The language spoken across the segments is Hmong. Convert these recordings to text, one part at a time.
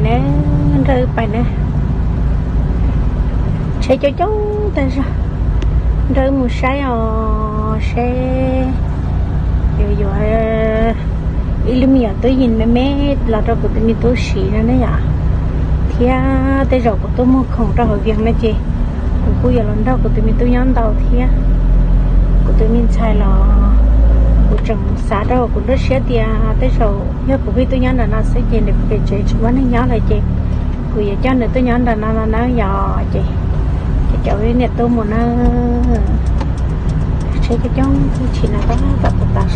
Nrog wb pais na, tsheb coob coob tag zog, nrog wb mus saib os, seb yuav yuav ib lub me nyuam tub yees me me los rau kuv tus me tub siv no ne yom. Thiab tej zaum kuv tuaj muag khoom rau hauv Vias no ces kuv kuj yuav los nrog kuv tus me tub nyob ntau thiab. Kuv tus me ntxhais los kuv tseem xav rau kuv lub siab tias tej zaum yog kuv pheej tuaj nyob nram no xwb ces nws pem tsev tsis muaj neeg nyob lawm ces kuv yuav coj nws tuaj nyob nram no no na yom. Ces cov niam tub mus na, tsheb coob coob tib si no tab tom,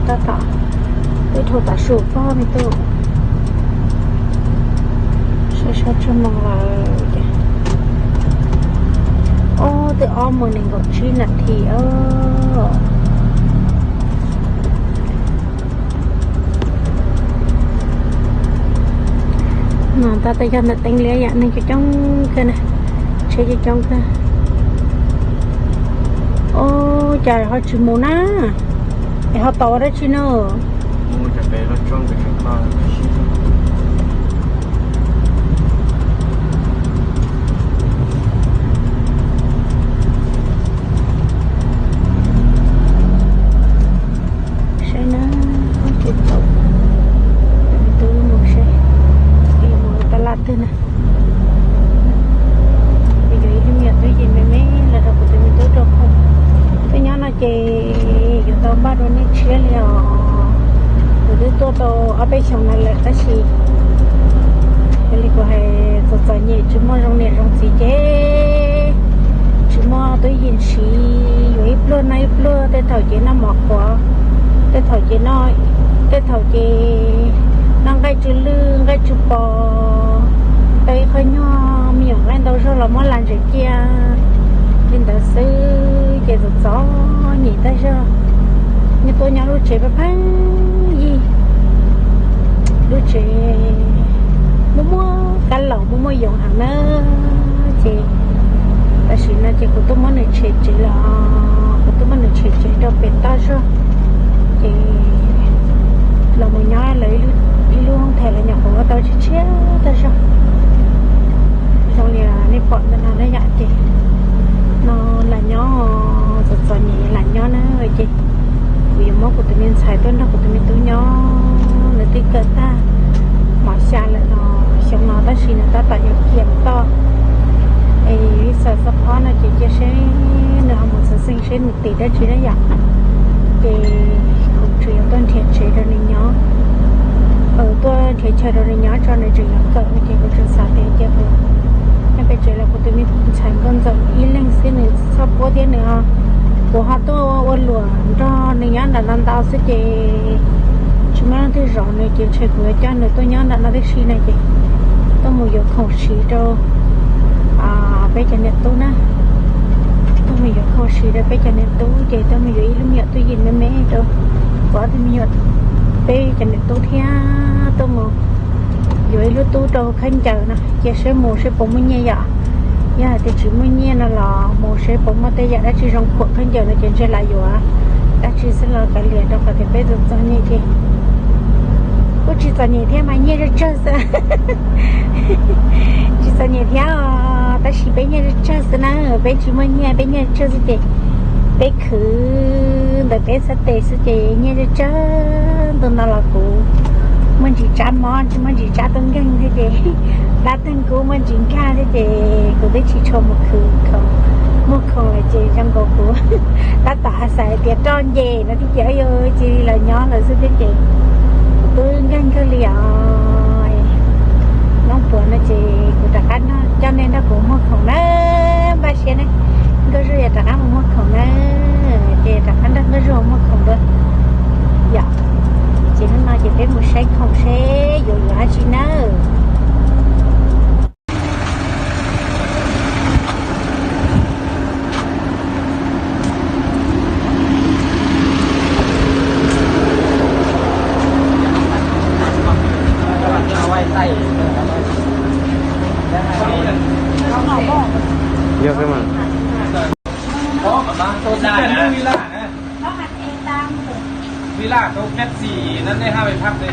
tab tom twb dhau tav su pog me tub. Saib saib tshuaj moo lawm ces, ob twb ob moos nees nkaum tsib nas this os. No tab tom yog ntawm Teeb Liab yom, neeg coob coob kawg na, tsheb coob coob kawg. Ub, cas ho tsis mus na? Es ho tos ua dab tsi no? Saib na, tsis tau, tus mus seb, mus tab laj twg na. Ces yog ib lub me nyuam tub yees me me los rau kuv tus me tub rau khoom. Twb nyob no ces yuav tau npaj dua niaj tshiab li os. Kuv twb tuaj tau ob peb xyoos no lawm tab sis yog li kuv hais, txom txom nyem tsis muaj zoo niam zoo txiv ces tsis muaj tub yees siv, yuav ib pluag noj ib pluag, tej thaum ces noj mov qhuav, tej thaum ces noj, tej thaum ces noj nqaij tsw lwj nqaij tsw pos, tau ib qho nyuag me nyuam nqaij ntau zog los muab las ntsev cia li ntawd xwb ces txom txom nyem tag zog. Nyob tuaj nyob lub tsev pheej pheej yig, lub tsev muaj muaj kab laus muaj muaj yoov heev na. Ces tam sim no ces kuv tuaj muab nws tshem tsev los, kuv tuaj muab nws tshem tsev rau pem toj zog. Ces los mus nyob lawv ib lub hoob thas los nyuam qhuav ua tau tshiab tshiab tag zog. Zoo li nej pom ntawm no na yom, ces no lam nyob, txom txom nyem lam nyob na. Ces kuv yuav muab kuv tus me ntxhais tuaj nrog kuv tus me tub nyob, nws twb kawm tag mos xya lawm no, xyoo no tab sis nws tab tom yuav kiag toj. Es ib xav xob phob no ces cia seb nws ho mus xwm xeej seb nws tis dab tsi na yom. Ces kuv tseem yuav tuaj nrhiav tsev rau nws nyob, tuaj nrhiav chaw rau nws nyob tso nws tseem yuav kawm no ces kuv tseem xav tias cia kuv nyob pem tsev los kuv tus me ntxhais nkauj ntxawm ib leeg xwb nws txhob puab thiab nws ho, kuv ho tuaj ua luam nrog nws nyob nram no ntau xwb ces tsis muaj leej twg zov nws ces ntshe kuv yuav coj nws tuaj nyob nram no tib si no ces tuaj mus yuav khoom siv rau peb cov niam tub na. Tuaj mus yuav khoom siv rau peb cov niam tub ces tuaj mus yuav ib lub me nyuam tub yees me me rau kuv ob tug me nyuam, peb cov niam tub thiab tuaj mus yuav ib lub tub rau khaub ncaws no cia seb mus seb puas muaj nyiaj yom. Yog hais tias tsis muaj nyiaj no los mus seb puas muaj tej yam dab tsi zoo khuam khaub ncaws no ces ntshe lam yuav dab tsi xwb los kav liam rau qhov tias peb txom txom nyem ces kuj tsis txom nyem thiab mas nyiaj tsawg tsawg xwb. Tsis txom nyem thiab os, tab sis peb nyiaj tsawg tsawg xwb na, peb tsis muaj nyiaj, peb nyiaj tsawg xwb ces peb khwv ntawm peb xab tes xwb ces nyiaj tsawg tsawg. Ntu no los kuv muaj ntsis tsab mob, tsis muaj ntsis tsab tub nkeeg thiab ces dab teeg kub muaj ntsis nkag thiab ces kuv twb tsis tshua mus khwv khoom, muag khoom lawm ces zoo nkaus kuv tab tom xav hais tias roj nce no thiab ces yuav cia li los nyob lawm xwb thiab ces kuv twb nkeeg kawg li os. Nyob puav no ces kuv rov qab coj nej nrog kuv muag khoom na, npaj siab ne, Nkauj Zuag yuav rov qab mus muag khoom na, ces rov qab nrog Nkauj Zuag muag khoom dua yom. Ces hnub no ces peb mus saib khoom seb yuav yuav dab tsi nawb. Yog mas. Villa số peb xì nó đây hai mươi phút đây.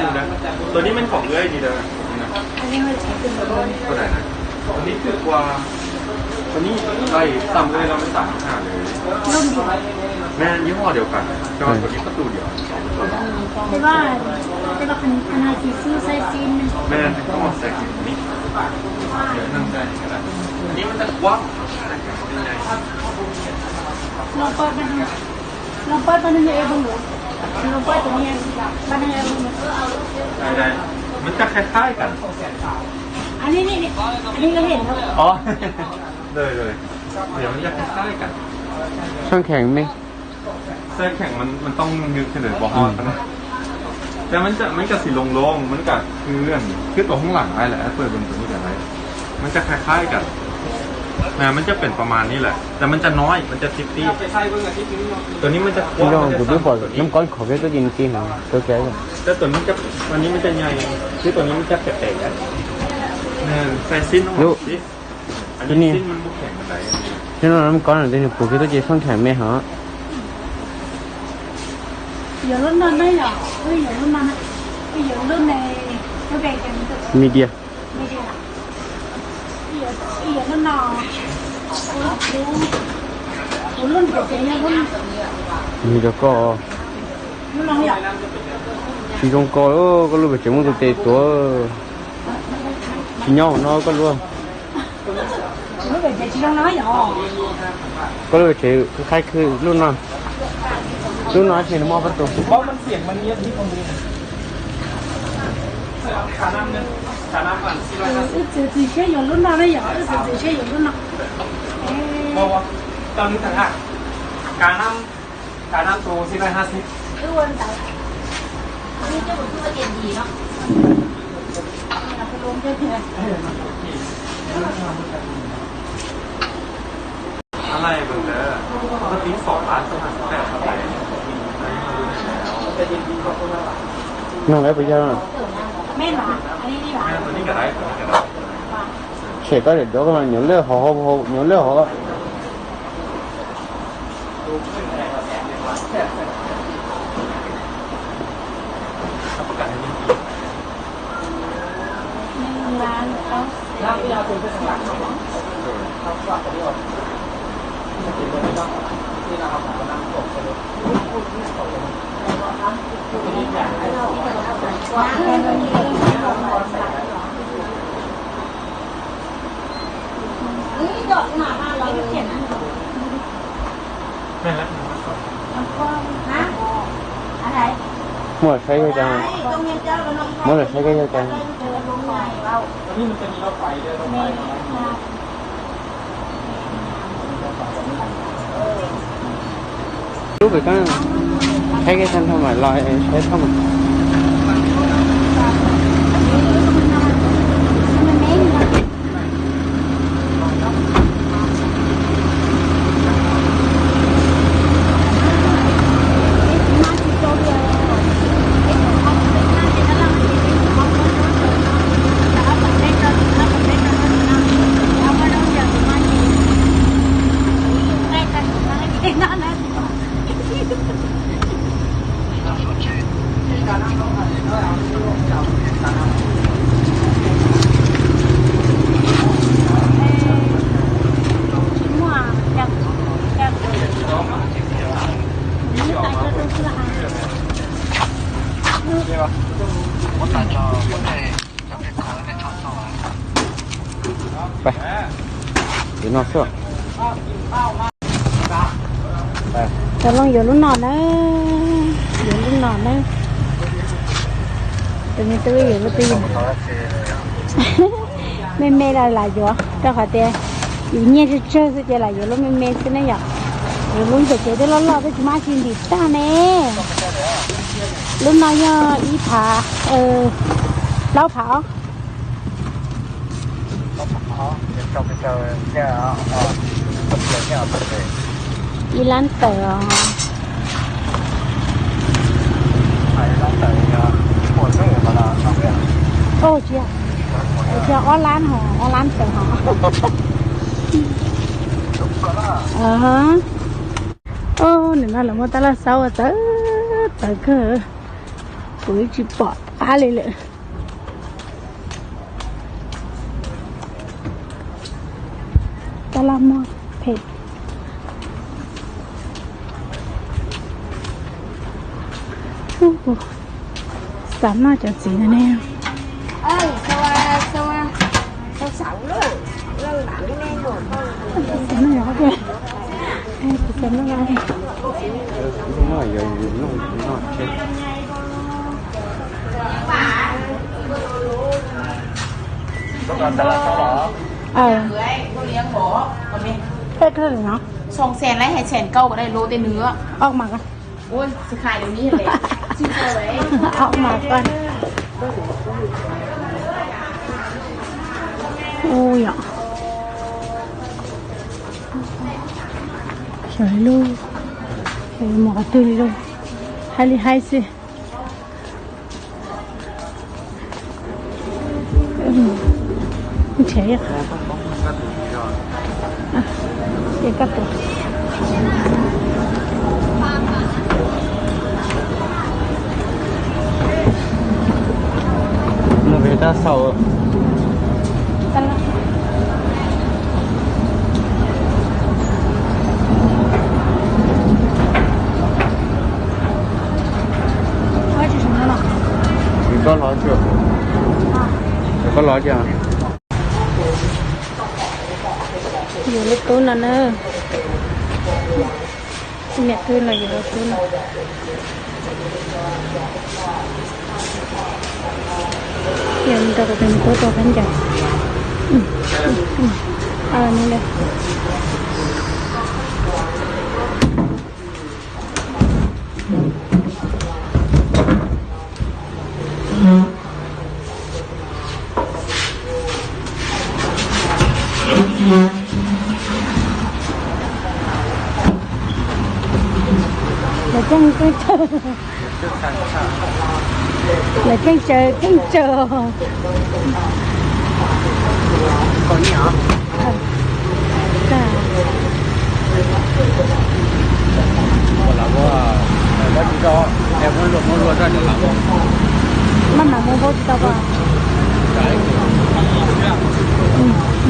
นึ่งนะ ตัวนี้เป็นของเอื้อยดีเด้อ อันนี้มันใช้เป็นตัวไหนนะ อันนี้คือกว่า ตัวนี้ไล่ต่ำเลยเราไม่สามห้าเลย แม่นยี่ห้อเดียวกัน แต่ว่าตัวนี้ประตูเดียว แต่ว่า แต่ว่าขนาดสีซื้อไซส์ซีนมัน แม่นต้องเอาใส่กินนี่ อันนี้มันจะกว้าง ลองเปิดมันดู ลองเปิดมันดูเองดู ลองเปิดตัวนี้ มันยังไงดู ได้ได้ มันจะคล้ายๆกัน อันนี้นี่นี่ อันนี้ก็เห็นแล้ว อ๋อ เลยเลย เดี๋ยวมันจะคล้ายๆกัน ช่องแข็งไหม ไส้แข็งมันมันต้องนึกเฉลยบอกว่านะ แต่มันจะมันจะสีโล่งๆมันก็คืออันคือตัวข้างหลังไอ้แหละ เปิดเป็นตัวนี้ก็ได้ มันจะคล้ายๆกัน นะ มันจะเป็นประมาณนี้แหละ แต่มันจะน้อย มันจะซิตี้ ตัวนี้มันจะกว้าง Ntoo kuv twb pom nab kob qhov peb tuaj ces nws ci heev, tau kev. แต่ตัวนี้จะ อันนี้มันจะใหญ่ คือตัวนี้มันจะแปลกๆนะ ใส่สิ้น Lub, อันนี้ Tus no nab kob no twb nws puv kiag tuaj ces xooj kheem me hov. Medium. Nws cov koj tsis zoo koj, koj lub pem tsev muaj tus tes tuav, tsis nyob hauv no koj lub. Koj lub pem tsev qhaib khw lub no, lub no ces nws muaj pab tus. Wb txiav txim siab yuav lub no na yom, wb txiav txim siab yuav lub no. Nug lawv puas yog? Tshem koj dam dov koj mas nyuam lwj hov, nyuam lwj hov. Muab saib yog cas, muab saib yog cas. Lub pem koj, saib kiag tag nrho mam los saib thauj mas. Pais, yuav no xwb. Cov loo yuav lub no na, yuav lub no na. Tus me tub yuav lub twg? Me me los lam yuav, rau qhov tias yus nyiaj tsawg tsawg xwb ces lam yuav lub me me xwb ne yom. Yuav lub pem tsev twb loj loj twb tsis muaj dab tsi ntim tag ne. Lub no yog ib phav, plaub phav os. Ib lab tawm os. Ov, tsis yog, tsis yog ob lab hos, ob lab tawm hos. Ov, nim no lawv muaj tab laj xaub txawv txawv kawg, kuv tsis pom qab li lawm. Tab laj muag phem. Xav noj cov txiv no ne. Xoo xees lawm, hais xees kauj ko da lub tej nws. Ov mas ko. Ov mas ko. Ua yom. Xyov li lub, mus qhov twg li lub, hais li hais xwb. Nrhiav ib qho. Ces koj tus. Nws tab sau. Koj los, koj los. Yus lub tub no na. Niam twb los yus lub tub no. Yog nrog kuv tus me tub tuaj peb ncaws. Lawv keej, keej tsaws, lawv keej tsaws, keej tsaws. Maj mam mus npaum tsis tau pas.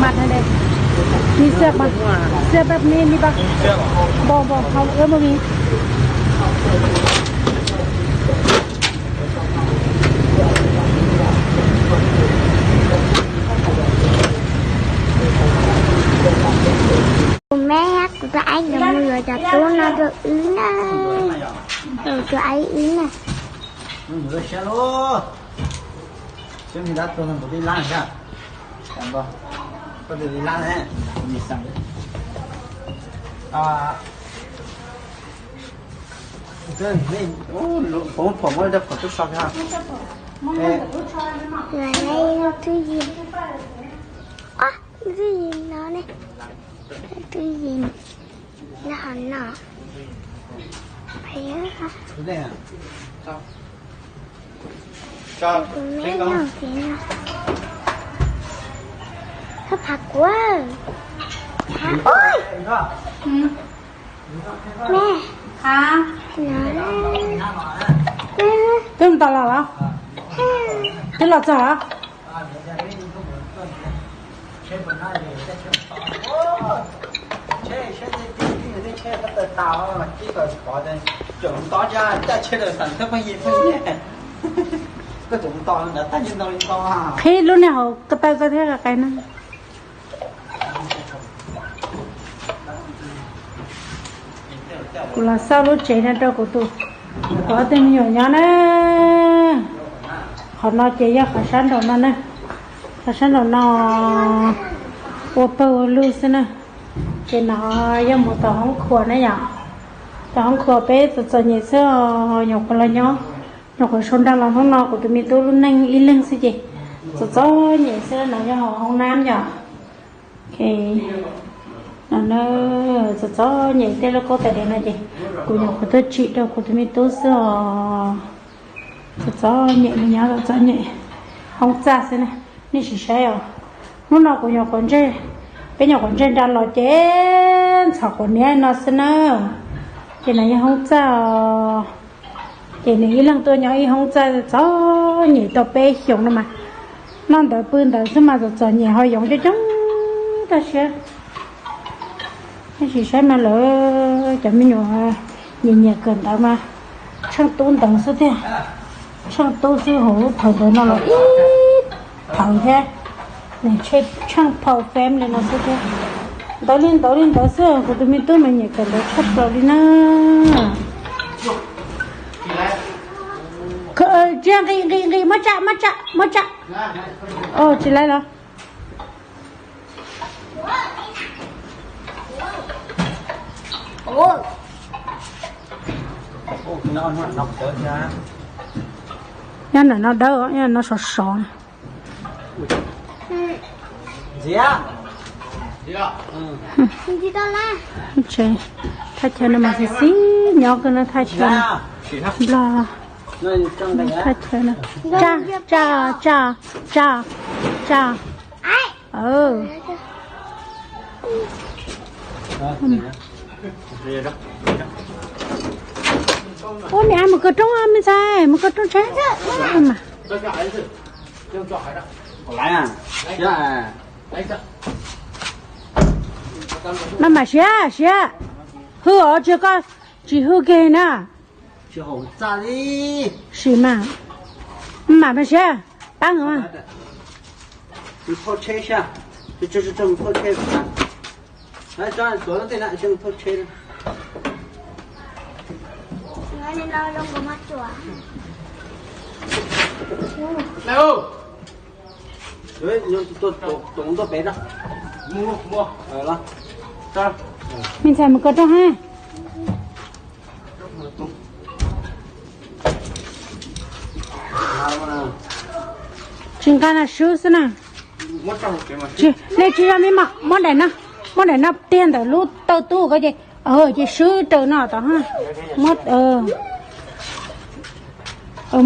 Mas thas de, ni xia pas, xia pab ni ni pas, npaum npaum hauv ua npaum ni. Kuv me, kuv tus aib yuav mus yuav cov tub no rau wb na. Rau aib wb na. Twj ywm, twj ywm no ne, twj ywm no hov no. Kuv me nyob ces no. Koj phav kuv. Ua, me, twb mus tau los los? Twb los txog los? Qhib lub niag hauv ko taw ko thiab qais na. Kuv los xauj lub tsev no rau kuv tus, kuv ob tug me nyuam nyob na. Qhov no ces yog qhov sab nraum no na, qhov sab nraum no ua pawg ua lug xwb na. Ces no yog mus tom hoob khuas na yom, tom hoob khuas peb txom txom nyem xwb, nyuam qhuav los nyob. Nyuam qhuav sau nra los hnub no kuv tus me tub lub neej ib leeg xwb ces txom txom nyem xwb no, yog hauv hoob nab yom. No txom txom nyem tej lub kaub tais diav no ces kuv nyuam qhuav tuaj tsim rau kuv tus me tub xwb os. Txom txom nyem li nyob txom txom nyem hoob txaj xwb na. Nej sim saib os, hnub no kuv nyuam qhuav ntseg, peb nyuam qhuav ntseg nra los ces ntxhov quav niab no xwb na. Ces no yog hoob txaj os. Ces nws ib leeg tuaj nyob ib hoob txaj txom nyem tau peb xyoos no mas, noj ntawd pw ntawd xwb mas txom txom nyem ho yoov coob coob tag siab. Nej sim saib mas lawv cov me nyuam nyiam nyiam kawm ntawv mas tsheej tub ntawd xwb tiag. Tsheej tub xwb, hauv lub thawv ntawd no los ib thawv thiab. Nws tsheej phau fem li no xwb thiab. Ntawd li ntawd li ntawd xwb, kuv tus me tub mas nyiam kawm ntawv tshaj plaws li na. Tsis nqis nqis nqis, muab tsa muab tsa muab tsa. Tsis laib los. Nyob ntawm no dawb, nyob no sov sov. Thaj chaw no mas xis xis nyob kawg no, thaj chaw Nplog. Thaj chaw no. Tsa tsa tsa tsa tsa. Ua niam mus kaw rooj, me ntxhais mus kaw rooj tsheb mas. Maj mam siab siab, hwj os, tsis koj tsis hwj kiag na. Sim mas, maj mam siab, pab. Me ntxhais mus kaw rooj ha. Tsis nqa na, swb xwb na. Nej tsis yog me mom, muab daim no, muab daim no tiag ntawm lub taw tub ko ces, ces swb raws no tod ha. Muab,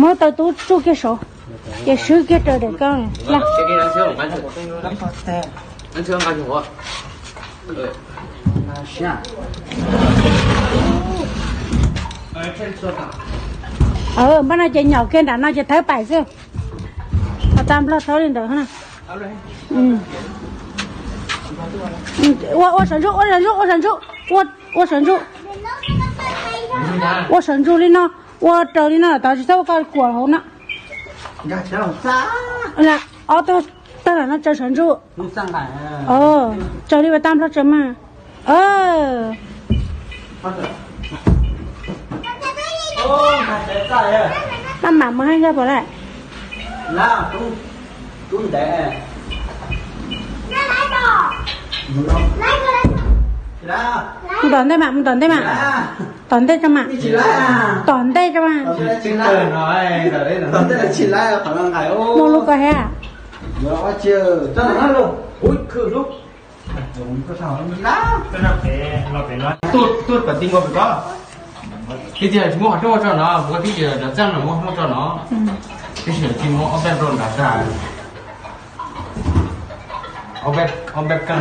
muab taw tub tsuj kiag saud, ces swb kiag raws daim ko. Npaj no ces nyom kiag nram no ces thawb paim xwb. Ho tau Nplog thaub li ntawd na. Ua, ua sawv ntsug, ua sawv ntsug, ua sawv ntsug, ua sawv ntsug. Ua sawv ntsug li no, ua raws li no tod, tsis txhob ua koj kuam hauv no. Ob tug tag no tsaws sawv ntsug. Tsaws li pas tag Nplog tsaws mas. Maj mam mus haj zaj pom lawm. Mus tom ntej mas, mus tom ntej mas. Tom ntej tso mas. Tom ntej tso mas. Muaj lub ko thiab. Tus pem no, tus pem no. Tib tias tsis muaj qhov rooj ua tso no, kuv tib tias cov txaj no muab muaj tso no. Tab sis tsis muab ob peb rau nrad tag. Ob peb, ob peb kawg.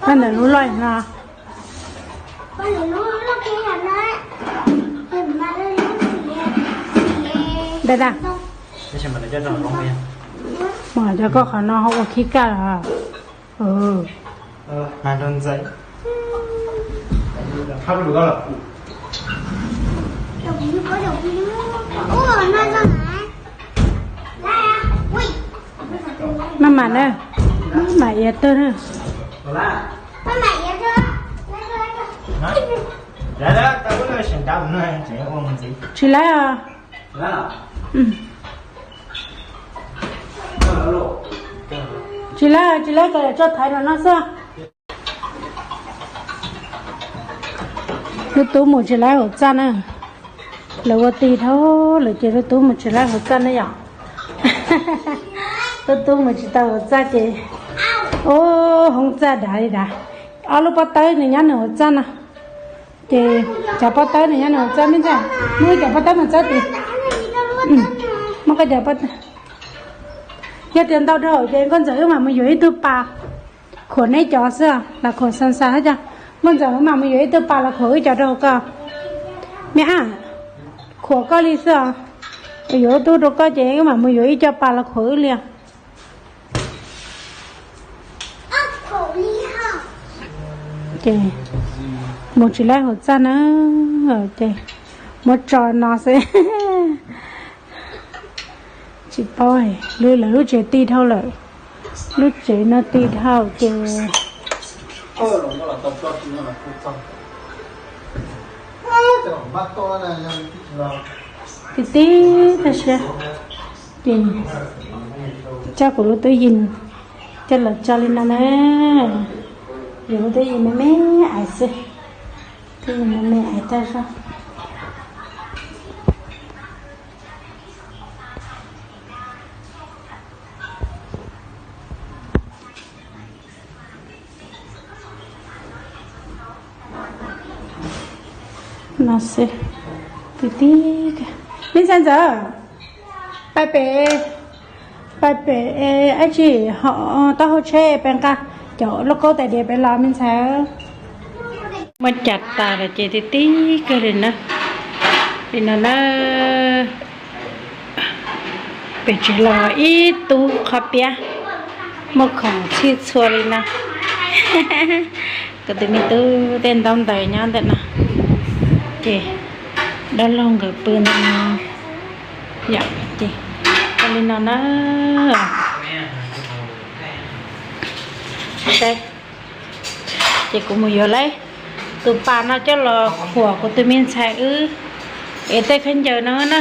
Pab ntawm lub loj no. Dai da. Mas cov koj qhov no ho ua khib kaj los. Maj mam na, maj mam iav tawg na. Tsis laib os. Tsis laib, tsis laib, kom lawv tso thaiv no no xwb. Lub tub mus tsis laib hauv txaj na. Lawv ua ti dhau lawm ces lub tub mus tsis laib hauv txaj na yom. Lub tub mus tsis tau hauv txaj ces, ub, hoob txaj dav li dav. Ob lub pob tawb nws nyob nws hauv txaj no. Ces cov pob tawb nws nyob nws hauv txaj, me ntxhais, muab cov pob tawb mus txawb tid. Muab koj cov pob tawb. Yog tias ntau dhau ces nkauj ntxawm wb mam mus yuav ib tug pas khuam neb cov xwb, los khuam xav xav thiab cov. Nkauj ntxawm wb mam mus yuav ib tug pas los khuam wb cov rau hauv ko. Me ab, khuam koj li xwb os. Yuav lub tub rau koj ces wb mam mus yuav ib co pas los khuam wb li os. Ces mus tsis laib hauv txaj na, ces muab tso no xwb. Tsis paub, lawv lub tsev ti dhau lawm. Lub tsev no ti dhau ces ti ti tag siab. Ces coj kuv lub tub yees coj los tso li no na. Yuav lub tub yees me me aiv xwb. Tub yees me me aiv tag zog. No xwb, ti ti. Me ntxhais ntxawm, pais pem, pais pem, ab tsi, ho taub hau tsheb pem nqa cov lauj kaub tais diav pem los me ntxhais. Muab cas tas lawm ces ti ti kawg li na. Li no na, pem tsev los ib tub qhov piab, muaj khoom txhij txhua li no. Kuv tus me tub tej ntaub ntawv nyob ntawm no, ces dab laug nkawd pw ntawm no yom. Ces li no na. Saib, ces kuv mus yuav lawm tus pas no coj los khuam kuv tus me ntxhais wb es tej khaub ncaws no na.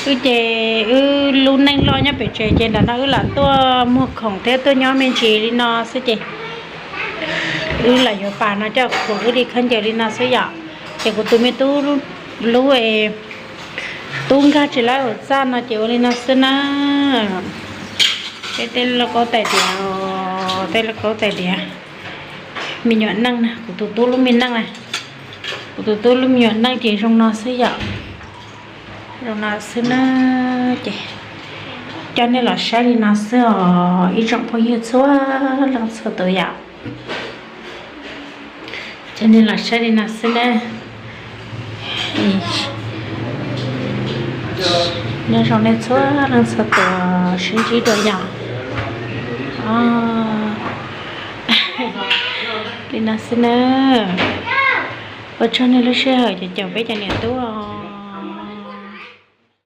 Wb ces wb lub neej loj nyob pem tsev ces nram no wb lam tuaj muag khoom thiab tuaj nyob me ntsis li no xwb ces wb lam yuav pas no coj khuam wb li khaub ncaws li no xwb yom. Ces kuv tus me tub lub es tub nkag tsis laib hauv txaj no ces ua li no xwb na. Peb tej lauj kaub tais diav, tej lauj kaub tais diav me nyuam neej na, kuv tus tub lub me neej na. Kuv tus tub lub me nyuam neej ces zoo no xwb yom. Zoo no xwb na. Ces coj nej los saib li no xwb os ib tsoom phooj ywg txhua leej txhua tus yom. Coj nej los saib li no xwb na. Nyob zoo nej txhua leej txhua tus sib ntsib dua yom. Li no xwb na. Ua tsaug nej lub sij hawm caum caum peb cov niam tub.